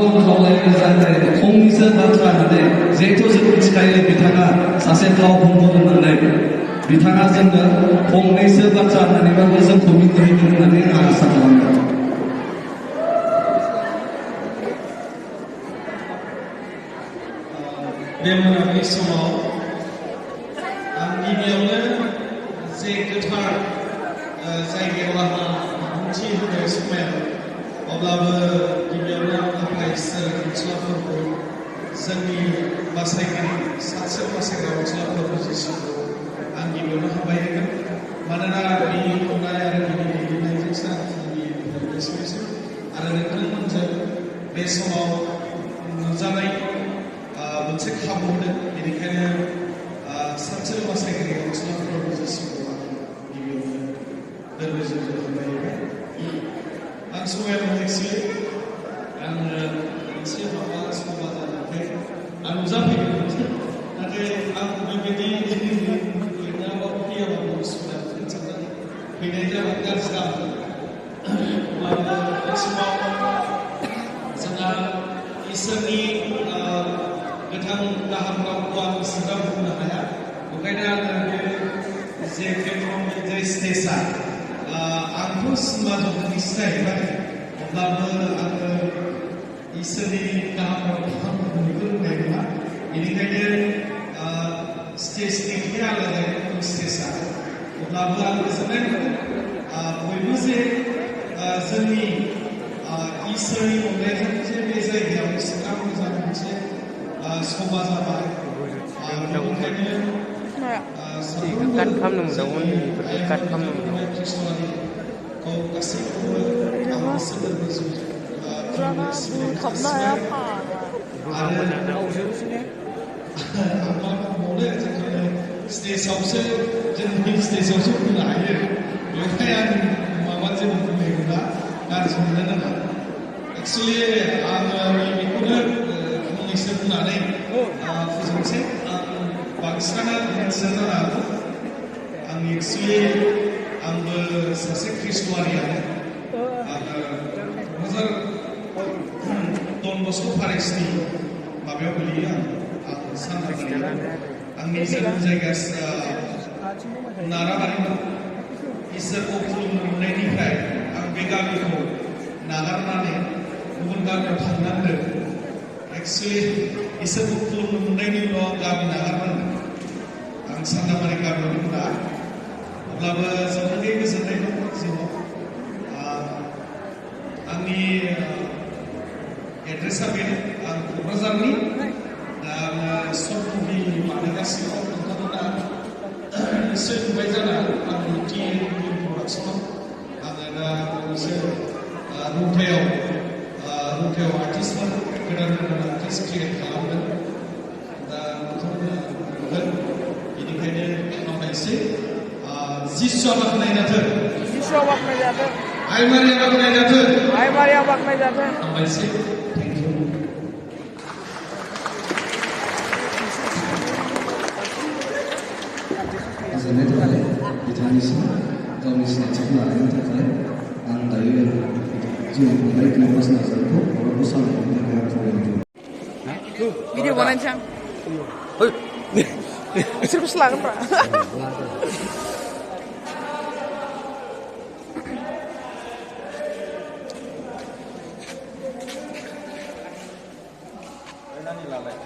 आं खावलायनो जाहाथे फंनैसो बाथ्रा होननानै जिहेथु जों मिथिखायो बिथाङा सासे फावखुंगुर होननानै बिथाङा जोंनो फंनैसो बाथ्रा होननानैबाबो जोंखौ मिथिहोगोन होननानै आं आसा खालामो। बे मोनाबिलि समाव आं गिबियावनो जे गोथार जायगायाव आंहा बिबुंथि होनो समायाव अब्लाबो गिबियावनो आं आफा इसोर अनसुलाफोरखौ जोंनि बासायगिरि सासे बासायग्रा अनसुलाफोरखौ जिसुखौ आं गिबियावनो हामबाय होगोन मानोना बिनि अननाय आरो बिनि दैदेननायजोंसो आं दिनै बेसोरसिम आरो नोंथांमोनजों बे समाव नुजानाय मोनसे खाबु होदों बेनिखायनो सासे बासायगिरि अनसुलाफोरखौ जिसुखौ आं गिबियावनो गोरबोजों हामबाय होबाय। आं समायाव एक्सुवेलि आङो मोनसे माबा सभा जानायखाय आं नुजाफैदोंमोन नाथाय आं बेबायदि लिरनायाव फैयाबाबो उसुबिदा मोनगोन साननानै फैनाय जाबाय गाज्रि जाबाय। अब्लाबो बे समाव जोंहा इसोरनि गोथां गाहाम रावखौ आं सिगां बुंनो हाया ओंखायनो आङो बे जे प्लेटफर्मनि जे स्टेजआ आंथ' सिनेमाजों सिनायबाय अब्लाबो आङो इसोरनि गाहाम रावखौ आं बुंनो रोंनाय नङा बेनिखायनो स्टेजनि खोथाया आलादा जायो स्टेजआ अब्लाबो आं गोजोननाय मोनो बयबो जे जोंनि इसोरनि अननायजों जे बे जायगायाव इसिबां मोजां मोनसे सभा जाबाय बेनिखायनो खौ गासैखौबो आं इसोर गोजौ स्टेजआवसो जोंनि स्टेजआवसो बुंनो हायो बेवहाय आं माबा जेबो बुंनाय नङा गाज्रि मोननो नाङा एक्सुवेलि आङो बेखौनो फंनैसो बुंनानै फोजोबनोसै आं बांसिनानो मिथिया जानो हागौ आं एक्सुवेलि आंबो सासे ख्रिस्ट'आरियानो आङो क'क्राझार डन बस्क' पारिसनि माबायाव गोलैयो आं सानजामारियाव आंनि जोनोम जायगाया नाराबारिमोन इसोरखौ खुलुमनो मोननायनिफ्राय आं बे गामिखौ नागारनानै गुबुन गामियाव थांनांदों एक्सुवेलि इसोरखौ खुलुमनो मोननायनि उनाव गामि नागारनांदों आं सानजामारि गामियाव दंना अब्लाबो जोबोरै गोजोननाय दं जिउआव आंनि एड्रेसा बेनो आं क'क्राझारनि दा आङो सर्ट मुभि बानायगासिनो नोंथांमोना निश्चय नुबाय जानो आंनि प्रडाक्सनाव आङो दा मोनसे रौथायाव आर्टिस्टफोर गोदान आर्टिस्ट क्रिएट खालामदों दा नोंथांमोना नुगोन बेनिखायनो हामबायसै जिसुआ बाख्नाय जाथों आइ मारिया बाख्नाय जाथों हामबायसै थेंक इउ गोजोननाय थाबाय बिथांनिसिम गावनि सिनायथिखौ लानायनि थाखाय आं दायो जोंनि फंबाय क्लिपास नार्जारिखौ माबाखौ सावरायनायनि थाखाय आं खावलायदों भिडिअ बानायनोसै आं बिसोरखौसो लागोनब्रा लालाय